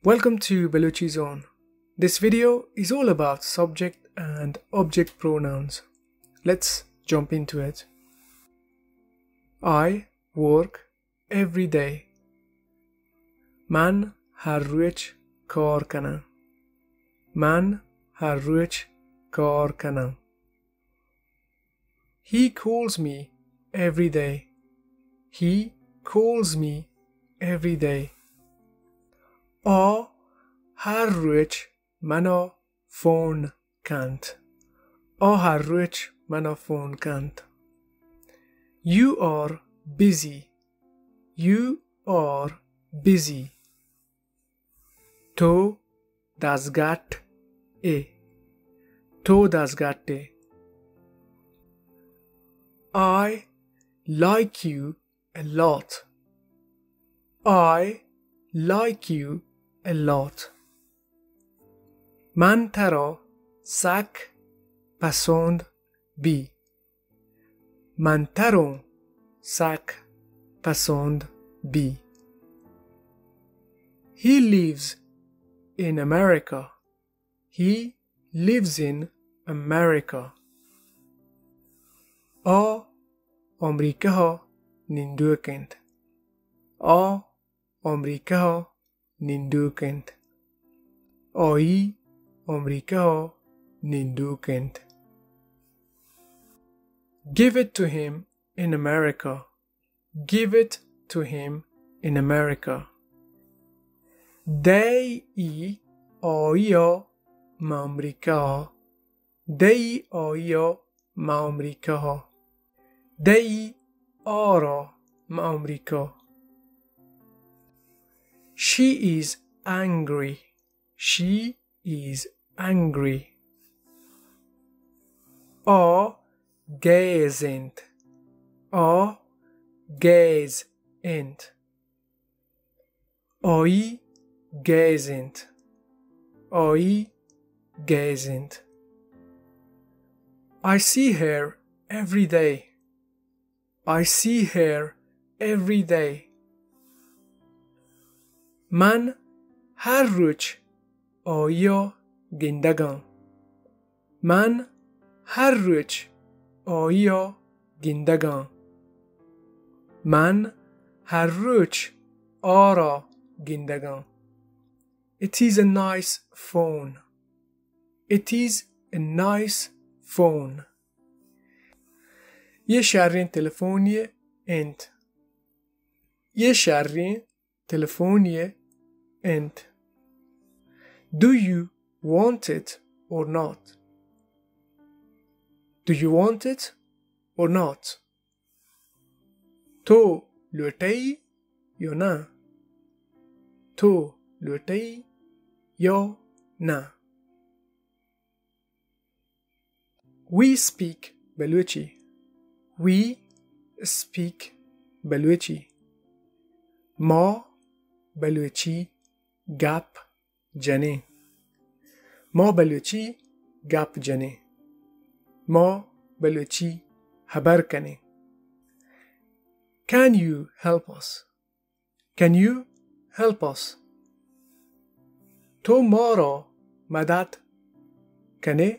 Welcome to Balochi Zone. This video is all about subject and object pronouns. Let's jump into it. I work every day. من هر روچ کار کنم. من هر روچ کار کنم. He calls me every day. He calls me every day. آ هر روچ منا فون کنت. آ هر روچ منا فون کنت. You are busy. You are busy. تو دزگٹ ئے. تو دزگٹ ئے. I like you a lot. I like you a lot. من ترا سک پسند بی. من ترا سک پسند بی. He lives in America. He lives in America. آ آمریکا ءَ نندوک انت. آ آمریکا ءَ نندوک انت. آئی آمریکا ءَ نندوک انت. Give it to him in America. Give it to him in America. دئے ای آئی ءَ ماں آمریکا ءَ. دئے ای آئی ءَ ماں آمریکا ءَ. دئے ای آ را ماں America. She is angry. She is angry. آ گیز انت. آ گیز انت. آئی گیز انت. آئی گیز انت. I see her every day. I see her every day. من هر روچ آئی ءَ گندگ آں. من هر روچ آئی ءَ گندگ آں. من هر روچ آ را گندگ آں. It is a nice phone. It is a nice phone. یے شریں تلفونی انت. یے شریں تلفونی انت. Do you want it or not? Do you want it or not? تو لوٹئے یا نہ؟ تو لوٹئے یا نہ؟ We speak Balochi. We speak Balochi. ما بلوچی گپ جنیں. ما بلوچی گپ جنیں. ما بلوچی ہبر کنیں. Can you help us? Can you help us? تو ما را مدد کنے؟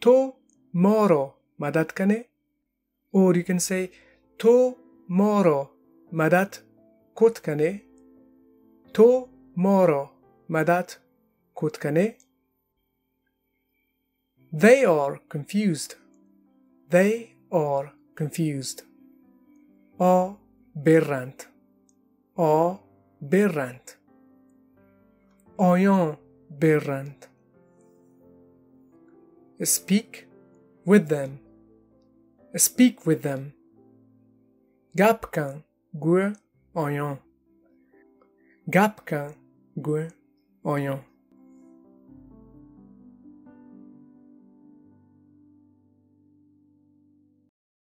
تو ما را مدد کنے؟ Or you can say, تو ما را مدد کت کنے؟ تو ما را مدد کت کنے؟ They are confused. They are confused. آ بر انت. آ بر انت. آیاں بر انت. Speak with them. Speak with them. گپ کن گوں آیاں. گپ کن گوں آیاں.